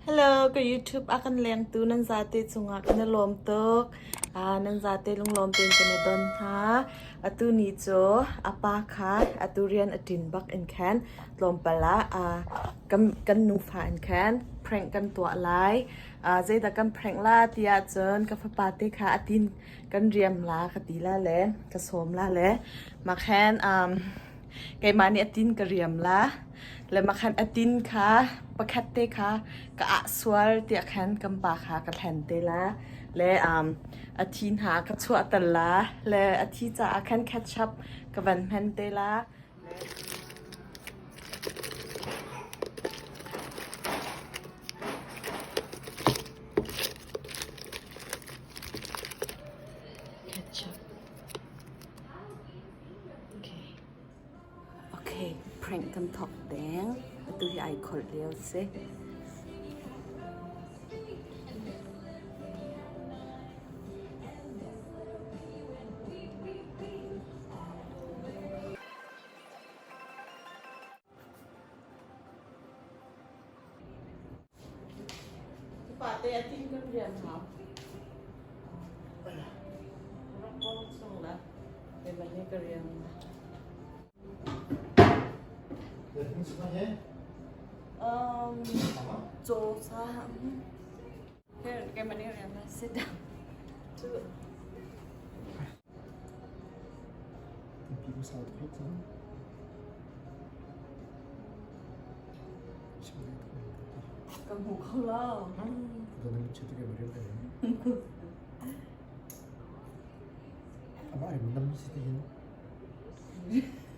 Hello, ka YouTube a kan lengtu nan zate cungah kan i lawm tuk. Nan zate lunglawm tein kan i don hna. Atu ni cu a pa kha atu rian a ṭin bak in khan tlawmpal ah kan nufa in khan prank kan tuah lai. Zeidah kan prank la ti ahcun ka fapa te kha a tin kan riam la ka ti la le ka sawm la le mah khan keimah nih a tin ka riam la le mah khan a tin kha pakhat te kha ka ah sual tiah khan kan pa kha ka thlen te la le a thi hna ka chuah tal la le a thi caah khan ketchup ka van hman te la. Ketchup. Okay. Okay, prank kan thok deng. Atu hi ai kholh lio si. Pate a tin kan rian hau. Rak bong chung la. Keimah nih ka rian. Caw sa. Keimah nih rian la. Sit down. Ka hmu kho lo. Amah rim nam si tihin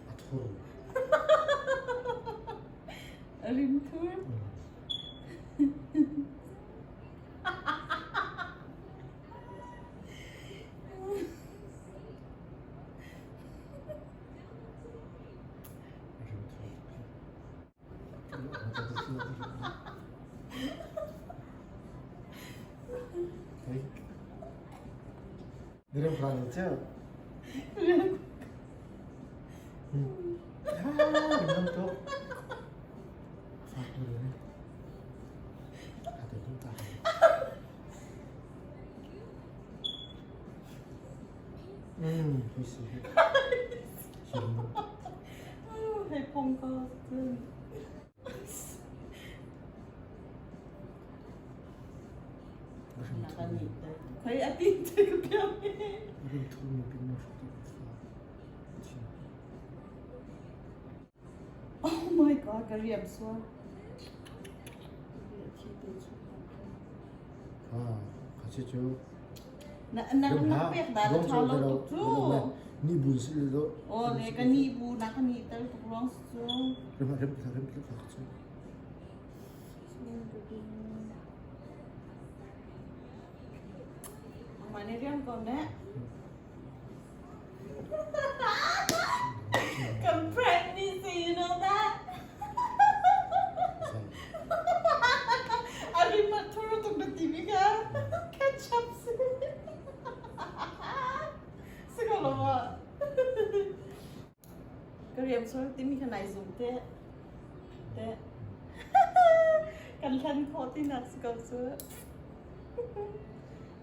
a thur. A rim thur. Direm hlan cu. Rim tuk. Fak tu rim. Hei phong ko cun. Khoi a tin te ka piang. Oh my god, ka riam sual. Na na na pek da na tha lo tuk cu. Ni bu si lo. Oh le ka ni bu na ka ni tel tuk ruang cu. Rem rem rem rem cu. Mah nih riam ko ne. Kan prank mi si, you know that? A rim a thur tuk na ti mi kha ketchup si. Si ko lo ma. Ka riam sual timi kha nai zum te. Te. Kan hlan khawh tinak si ko cu.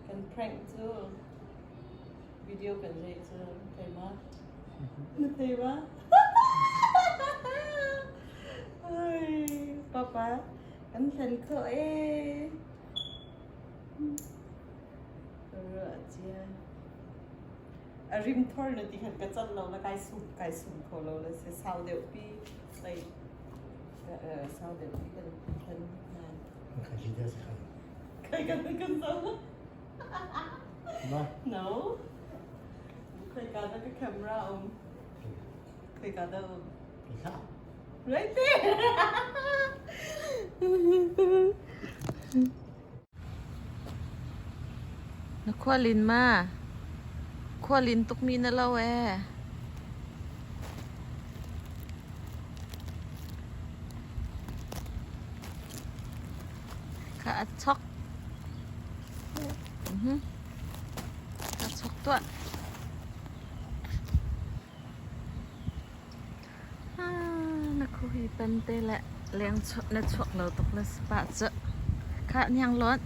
Kan prank cu. Video kan reh cu thei ma? Na thei ma? Ai, papa, kan hlan khawh ee. Ka ruah cia. A rim thor na ti khan ka cat lo la kai sum kai sum kho lo la se sau deuh pi like sau deuh pi kan hlan nan. Kai hi dia si khai. Kai kan kan sau. Ma? No. Khoi ka dah ka camera um? Khoi ka dah um? Ika. Right there. Na khualin ma? Khualin tukmi na lo ee. Kha a chok. Ka chok tuah. Na khuhi pen te le leng na chuak lo tuk le spa cu. Khah hniang lawn.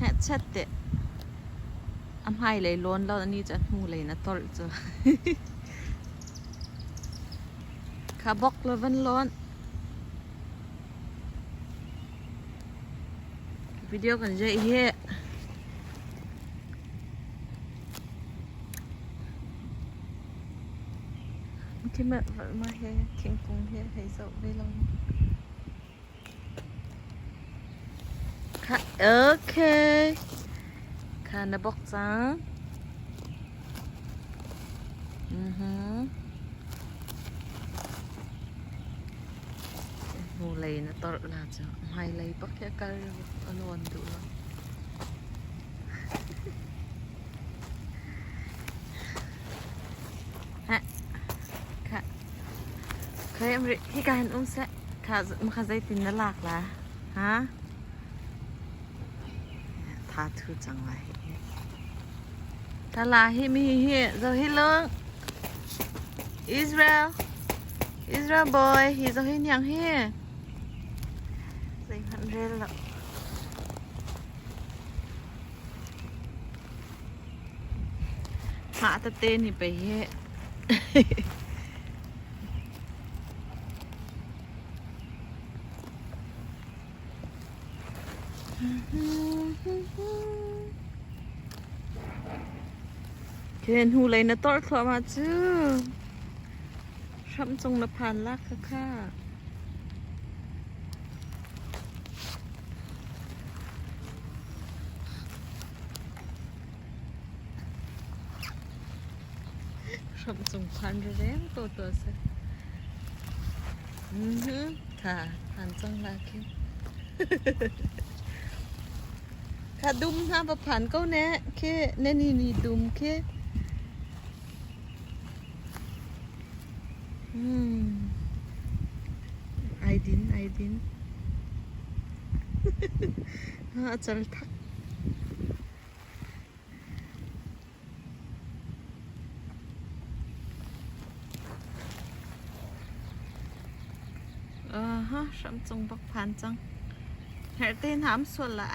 Hehchet teh. A hmailei lawn lo ani cu a hnulei in a tolh cu. Kha bok la van lawn. Video kan zeih hi. Khi mah he thingkung he hei zoh ve lo. Okay. Kha na bok cang. Mhm. Hnulei na torh la cu hmailei bak hi a kal a lawn duh lo. Ha. Kha. Kha hi ka hin um seh. Kha kha zeitin na lak la? Ha? Tha thu cang lai. Ta la hi mi hi zo hi lung. Israel. Israel boy hi zo hi niang hi. Zei hmanh rel lo. Mah tete ni pei hi. Khen hnulei na torh thluahmah cu. Hramh cung na phan lak kha kha. Hramh cung phan rereng to to si. Mhm. Kha phan cang la khi. Kha dum hna va phan ko ne khi ne ni ni dum khi. Hmm. Ai din ai din. A cal thak. Aha, hram cung bak phan cang. Herh te hna am sual la.